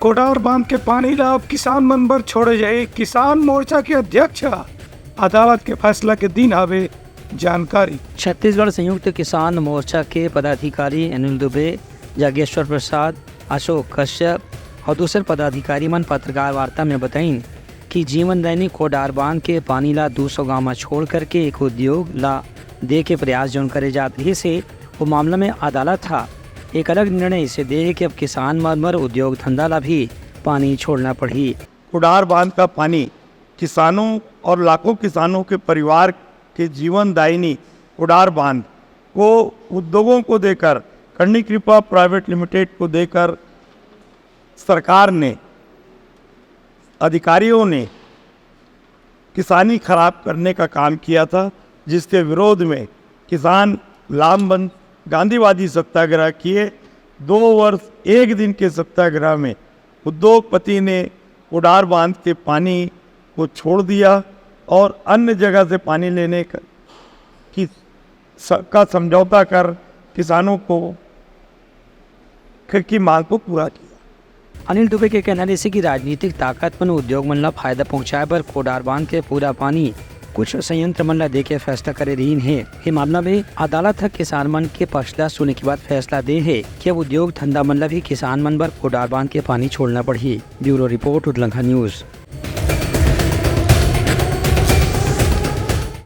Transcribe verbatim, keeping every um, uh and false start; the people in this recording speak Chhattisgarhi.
कोडार बांध के पानी ला अब किसान मन बर छोड़े जाही। किसान मोर्चा के अध्यक्ष ह अदालत के फैसला के दीन हवे जानकारी। छत्तीसगढ़ संयुक्त किसान मोर्चा के पदाधिकारी अनिल दुबे, जागेश्वर प्रसाद, अशोक कश्यप अउ दूसर पदाधिकारी मन पत्रकार वार्ता में बताइन कि जीवनदायिनी कोडार बांध के पानी ला दू सौ गांव म छोड़ करके एक उद्योग ला दे के प्रयास जौन करे जात रहिस हे, वो मामला में अदालत ह एक अलग निर्णय से दे हे कि अब किसान मन बर उद्योग धंधा ला भी पानी छोड़ना पड़ही। कोडार बांध का पानी किसानों और लाखों किसानों के परिवार के जीवनदायिनी कोडार बांध को उद्योगों को देकर, करणी कृपा प्राइवेट लिमिटेड को देकर सरकार ने, अधिकारियों ने किसानी खराब करने का काम किया था, जिसके विरोध में किसान लामबंद गांधीवादी सत्याग्रह किए। दो वर्ष एक दिन के सत्याग्रह में उद्योगपति ने कोडार बांध के पानी को छोड़ दिया और अन्य जगह से पानी लेने का, की, स-, का समझौता कर किसानों को क-, की मांग को पूरा किया। अनिल दुबे के कहना हे कि राजनीतिक ताकत मन उद्योग मन ला फायदा पहुंचाए बर कोडार बांध के पूरा पानी कुछ संयंत्र मन ला देके फैसला करे रहिन हे। ये मामला में अदालत ह किसान मन के पक्ष ला सुने के बाद फैसला दे हे कि अब उद्योग धंधा मन ला भी किसान मन बर कोडार बांध के पानी छोड़ना पड़ही। Bureau report, Udlangha news.